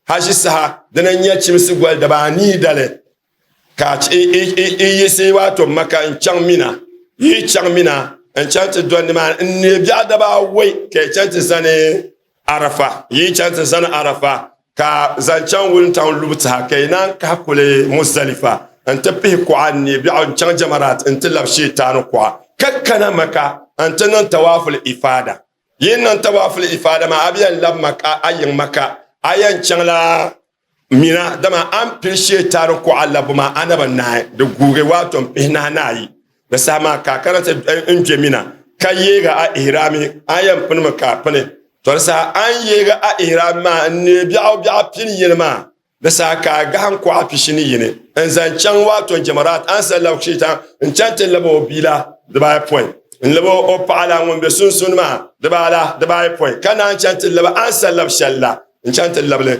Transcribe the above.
Haji saha, dina n-nyɛ chimsi goli daba anii dali, ka i yiɣisi waato Maka n-chaŋ Mina. Yi yi chaŋ Mina n-chaŋ ti doli nimaani n-neei biɛɣu daba awɔi ka yi chaŋ ti zani Arafa. Yi yi chaŋ ti zani Arafa ka zaŋ chaŋ wuntaŋ lubu saha ka yi naan kahi kuli Muzdalifa n-ti pihi kuɣa n-neei biɛɣu n-chaŋ Jamarat n-ti labi Sheetaani kuɣa ka kana Maka n-ti niŋ Tawaful Ifada. Yi niŋ Tawaful Ifada maa a bi yɛn labi Maka a yiŋ Maka a yɛn chaŋla Mina, dama a ni pili sheetaani kuɣa labbu maa, a na bi naai di guugi waato m-pihinahi ni ayi. Di saha maa ka a kana ti n-gbe Mina, ka yeegi a ihraami, a ni yɛn pinimi ka a pini. Tɔ di saha a ni yeegi a ihraami maa n-neei biɛɣu biɛɣu pini yini maa, di saha ka a gahim kuɣa pishi ni yini n-zaŋ chaŋ waato Jamarat, a ni sa labi sheetaan n-chaŋ ti lab o bia la dibaayopɔin, n-lab o paɣa la ŋun be sunsuuni maa dibaala dibaayopɔin, ka naan chaŋ ti lab a ni sa lab shɛli la n-chaŋ ti lab li.